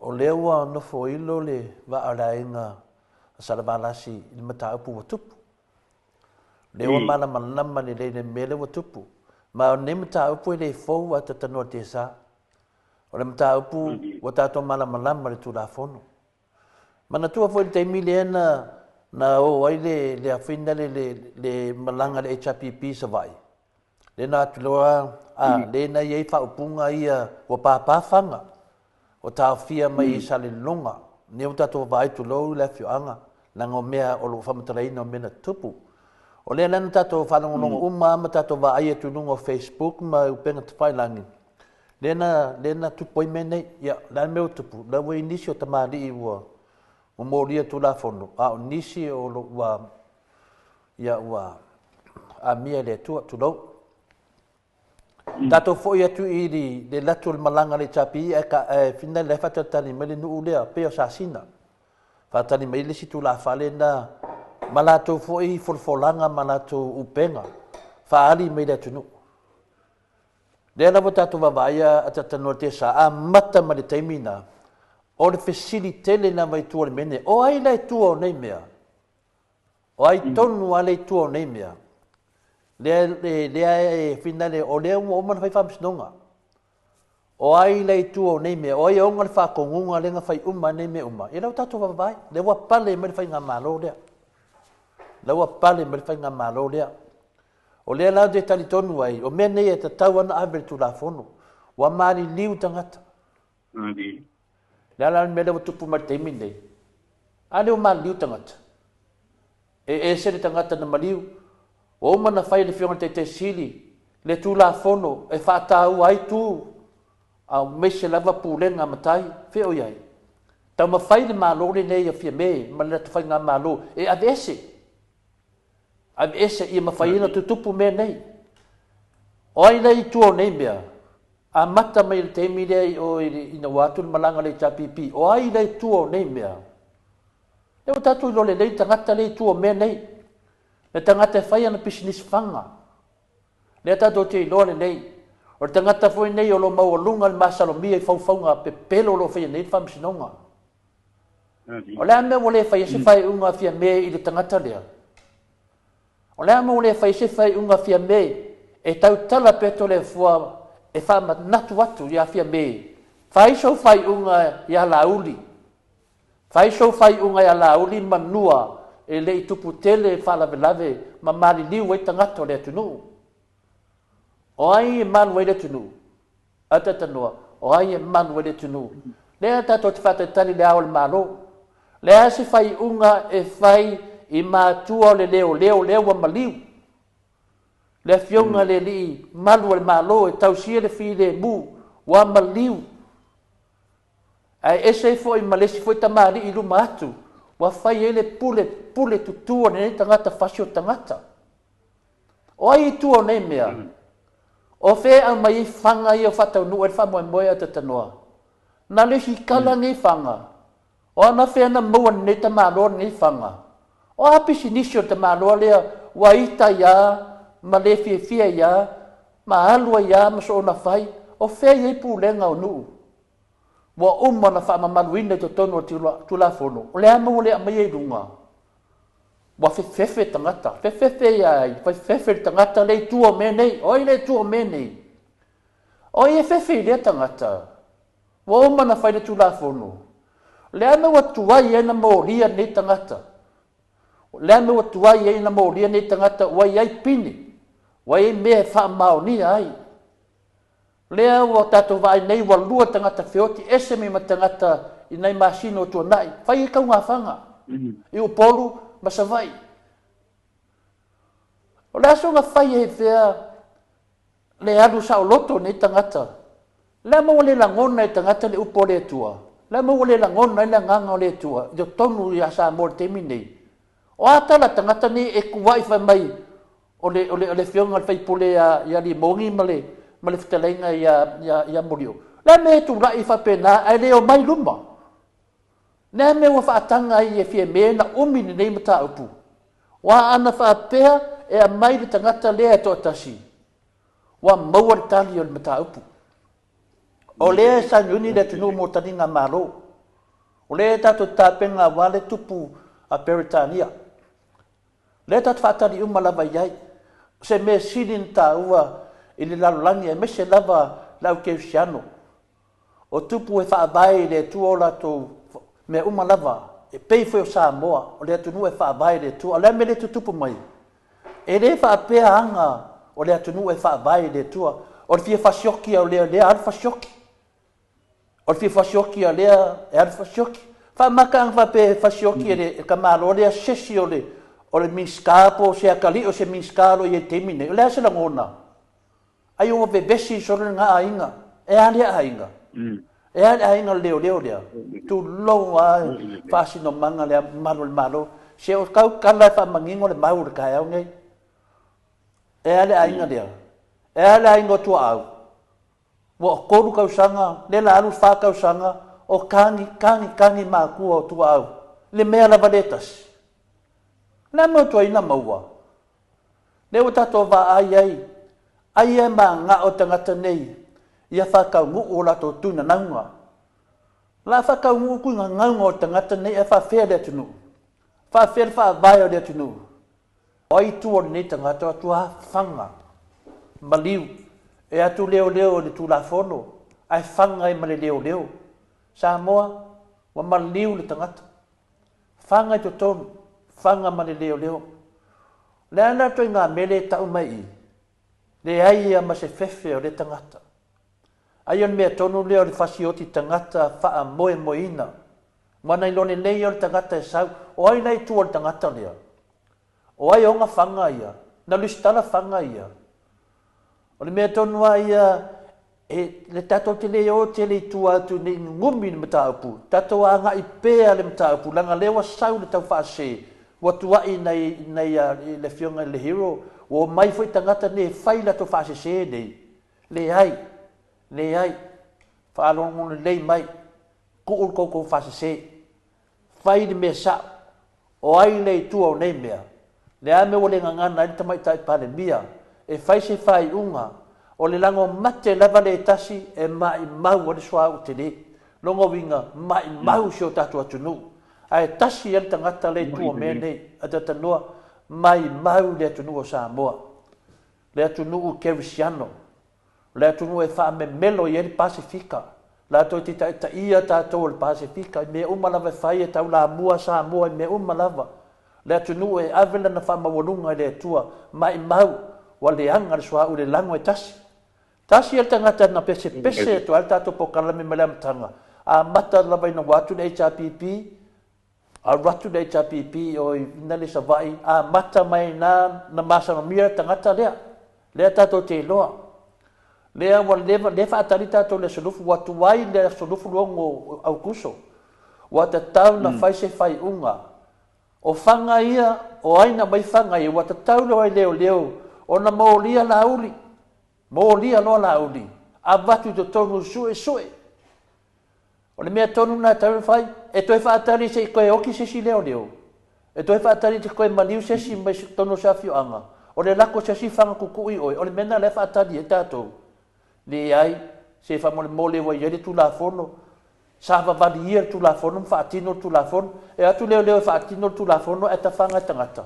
O lea ua nofoilo le vaa o le aiga a Salevalasi i le mataupu ua tupu. O lea ua malamalama lelei i le mea lea ua tupu. Ma o lenei mataupu e le fou a Tatanoa Tesa. O le mataupu ua tatou malamalama i le Tulafono. Manatua foi le taimi lea na na o ai le le afina le le le malaga a le HRPP i Savaii, lea na atu loa a lea na i ai faaupuga ia ua pāpā faga, ua taofia mai i Salelologa. Lea ua tatou vaai tulou le afioaga, leaga o mea o lo o faamatalaina o mea na tutupu. O lea la na tatou faalogologo uma lava ma tatou vaai atu i luga o Facebook ma upega tafailagi, Lea na, lea na tupu ai mea nei. Ia, o le a le mea ua tupu? O la ua i ai nisi o tamalii ua, ua molia Tulafono, a o nisi o lo ua, ia, ua amia e le Atua, tulou. Tatou foi atu i le, le latu o le malaga a le HRPP ae, ka, ae finai la e faatalitali mai le nuu lea, pei o Sasina. Faatali mai le isi tulafale na ma latou foi folafolaga ma latou upega faaali mai le atunuu. Lea lava tatou vaavaai a Tatanoa Tesa amata mai le taimi na, o le fesili tele lava i tua o le mea nei, o ai la i tua o nei mea? O ai tonu lava la i tua o nei mea? Lea, lea e finale, o lea ua uma ona fai faamasinoga. O ai la i tua o nei mea? O ai e ona le faatonuga lea na fai uma nei mea uma? Ia lea ua tatou vaavaai, lea ua pale mai le faigamalo lea. Lea ua pale mai le faigamalo lea. O lea la ou te talitonu ai, o mea nei e tatau lava ona ave i le Tulafono. Ua maliliu tagata. O le a la le mea lea ua tupu mai i le taimi lenei? A lea ua maliliu tagata. E ese le tagata na maliu. Ua uma ona fai e le Afioga i le Taitai Sili le Tulafono e faataua ai tu aemaise lava pulega a matai. Fea o i ai? Taumafai le Malo lenei o Fiame ma le latou Faigamalo e aveese. Aveese ia mafai ai ona tutupu mea nei. O ai lea i tua o nei mea? Amata mai i le taimi lea i o ina ua atu le malaga a le HRPP, o ai lea i tua o nei mea? Lea ua tatou iloa lelei le tagata lea i tua o mea nei. Le tagata e fai ana pisinisi faga. Lea tatou te iloa lelei. O le tagata foi nei o lo o maualuga le masalomia i faufauga pepelo o lo o faia nei le faamasinoga. O le a mea ua le faia se faaiuga a Fiame i le tagata lea? O le a mea ua le faia se faaiuga a Fiame e tautala pea Toleafoa e faamanatu atu ia Fiame, fai sou faaiuga ia Laauli, fai sou faaiuga ia Laauli manua e le i tupu tele faalavelave ma maliliu ai tagata o le atunuu. O ai e malu ai le atunuu? A Tatanoa, o ai e malu ai le atunuu? Lea tatou te faatalitali i le Ao o le Malo. Le a se faaiuga e fai i matua o le leoleo lea ua maliu? Le Afioga i le Alii Malu o le Malo e tausia le filemu ua maliu. Ae ese ai foi ma le isi foi tamalii i luma atu ua fai ai le pule pule tutu a lenei tagata fasi o tagata. O ai i tua o nei mea? O fea e aumai ai faga ia o faataunuu ai le faamoemoe a Tatanoa? Na le hikala nei faga. O anafea na maua lenei tamaloa lenei faga? O a pisinisi o le tamaloa lea ua ita ai a ma le fiafia ai a ma alu ai a ma soona fai? O fea i ai pulega o nuu? Ua uma ona faamamaluina i totonu o le Tulafono, o le a mea ua le aumaia i luga? Ua fefefe tagata, fefefe ia ai, fefefe le tagata lea i tua o mea nei. O ai lea i tua o mea nei? O ai e fefe i lea tagata? Ua uma ona fai le Tulafono. O le a mea ua tuai ai ona molia lenei tagata? O le a mea ua tuai ai ona molia lenei tagata ua i ai pine, ua i ai mea e faamaonia ai? Lea ua tatou vaai nei ua lua tagata feoti ese mai ma tagata i nai masina o tuanai, fai ai taugafaga i Upolu ma Savaii. O le aso na fai ai fea le alu saoloto o nei tagata? Le a mea ua le lagona e tagata le upu a le Atua? Le a mea ua le lagona ai le agaga o le Atua i totonu ia Samoa i le taimi nei? O a tala tagata nei e kuai fai mai o le, o le, o le afioga i le faipule ia, ia Limogi ma le, ma le fetalaiga ia, ia, ia Molio. Le a mea e tulai faapena ae le omai luma? Le a mea ua faataga ai e Fiame na umi lenei mataupu? Ua ana faapea e aumai le tagata lea e toatasi, ua maua le tali o le mataupu. O lea e sauniuni le atunuu mo taliga Malo. O lea tatou te tapena aua le tupu a Peretania. O lea tatou te faatali uma lava i ai. O se mea sili ona taua i le lalolagi aemaise lava le au kerisiano. O tupu e faavae i le Atua o latou mea uma lava, e pei foi o Samoa, o le atunuu e faavae i le Atua. O le a le mea lea e tutupu mai? E le faapea aga o le atunuu e faavae i le Atua, o le fia fasioki o lea, lea alu fasioki. O le fia fasioki a lea e alu fasioki. Faamata ana faapea e fasioki e le tamaloa lea se isi o le o le Minisita po o se atalii o se Minisita o lo o i ai i le taimi nei. O le a se lagona? Ai ua vevesi solo lena aiga. E a lea aiga? E a le aiga o le leoleo lea? Tulou a faasinomaga le malu o le Malo. Se o kau tala e faamanino le mau o le taeao nei. E a le aiga lea? E a le aiga o Tuaau? Ua 3 tausaga, lea la alu le 4 tausaga o tagi, tagi, tagi matua o Tuaau. Le mea lava lea e tasi. O le a mea o tuaina maua? Lea ua tatou vaai ai, aia e manao tagata nei ia faataunuu o latou tuinanauga. O le a faataunuu tuinanauga o tagata nei ae faafea le atunuu? Faafea le faavae o le atunuu? O ai tua o lenei tagata o atu a faga, maliu, e atu leoleo i le Tulafono ae faga ai ma le leoleo. Samoa, ua maliu le tagata. Faga i totonu, faga ma le leoleo. O le a la ituaiga mea lea e tau mai i i? Leai ia ma se fefe o lea tagata. Ai o le mea tonu lea o le fasioti tagata faamoemoeina. Ua na iloa lelei ia o le tagata e sau. O ai la i tua o le tagata lea? O ai ona faga ia? Na Lusitala faga ia? O le mea tonu lava ia, e, le tatou te le o tele i tua atu nei gumi le mataupu. Tatou agai pea le mataupu, leaga lea ua sau le taufaasese, ua tuai nai, nai a, le afioga i le hero, ua omai foi tagata nei e fai latou faasese nei. Leai, leai, faalogologo lelei mai, tuu le tou faasese. Fai le mea sao. O ai lea i tua o nei mea? Le a mea ua le gagana ai le Tamaitai Palemia e fai se faaiuga o le lago mate lava le tasi e maimau ai le suauu tele. Lona uiga, maimau si o tatou atunuu. Ae tasi ai le tagata lea i tua o mea nei, a talanoa, maimau le atunuu o Samoa. Le atunuu kerisiano. O le atunuu e faamemelo i ai le Pasefika. Latou te taitaia tatou o le Pasefika i mea uma lava e fai e taulamua Samoa i mea uma lava. Le atunuu e ave lana faamaualuga i le Atua, maimau, ua leaga le suauu i le lago e tasi. Tasi ia le tagata na pesepese atu ai le tatou polokalame mai le amataga, amata lava ina ua atu le HRPP, Alu atu le HRPP i o i Inale Savaii, amata mai ai ina na masalomia le tagata lea. Lea tatou te iloa. Lea ua leva, lea faatali tatou i le aso lufu, ua tuai le aso 26 o Aukuso. Ua tatau na fai se faiuga. O faga ia, o ai na aumai faga ia, ua tatau loa i leoleo ona molia Laauli. Molia loa Laauli, avatu i totonu suesue. O le mea tonu lena e tatau ona fai, e toe faatali se i toe oti se isi leoleo, e toe faatali se i toe maliu se isi mai totonu o se afioaga, o le lako o se isi faga tutuu i oe, o le mea lena o lea e faatali ai tatou. Leai, se faamolemole ua i ai le Tulafono, savavali ia le Tulafono ma faatino le Tulafono. E o atu leoleo e faatino le Tulafono ae tafaga e tagata.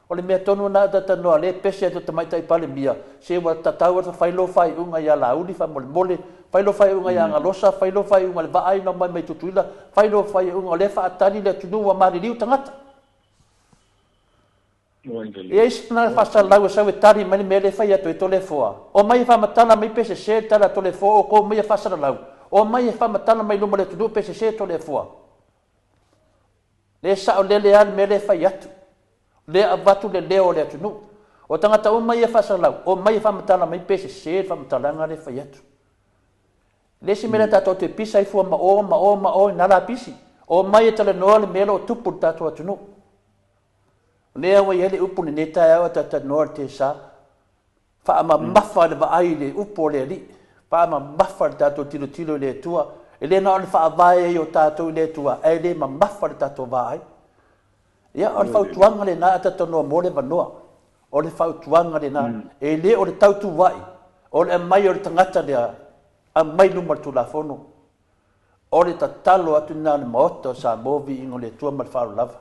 O le mea tonu lena a talanoa lea e pese atu le Tamaitai Palemia, se ua tatau ona fai lou faaiuga ia Laauli faamolemole, fai lou faaiuga ia Agalosa, fai lou faaiuga i le vaa ina omai mai Tutuila, fai lou faaiuga o lea e faatali le atunuu ua maliliu tagata. E i ai sina faasalalau e sau e tali mai le mea lea e fai atu ai Toleafoa. Omai e faamatala mai pe sese le tala a Toleafoa, outou omai e faasalalau. Omai e faamatala mai i luma o le atunuu pe sese Toleafoa. Le saolele lava le mea lea e fai atu. Lea avatu le leo o le atunuu. O tagata uma ia e faasalalau, omai e faamatala mai pe sese le faamatalaga lea e fai atu. Le isi mea lea tatou te pisa ai fua ma o, ma o, ma o i nā lapisi. Omai e talanoa le mea o lo o tupu i le tatou atunuu. O lea ua i ai le upu lenei taeao a talanoa le tesa. Faamamafa le vaai i le upu o le Alii. Faamamafa le tatou tilotilo i le Atua. E le na o le faavae ai o tatou i le Atua, ae le mamafa le tatou vaai. Ia, o le fautuaga lena a talanoa mo le avanoa. O le fautuaga lena, e le o le tautuai, o le aumai o le tagata lea, aumai i luma o le Tulafono. O le tatalo atu lena a le Maota o Samoa, viiga o le Atua ma le faaaloalo lava.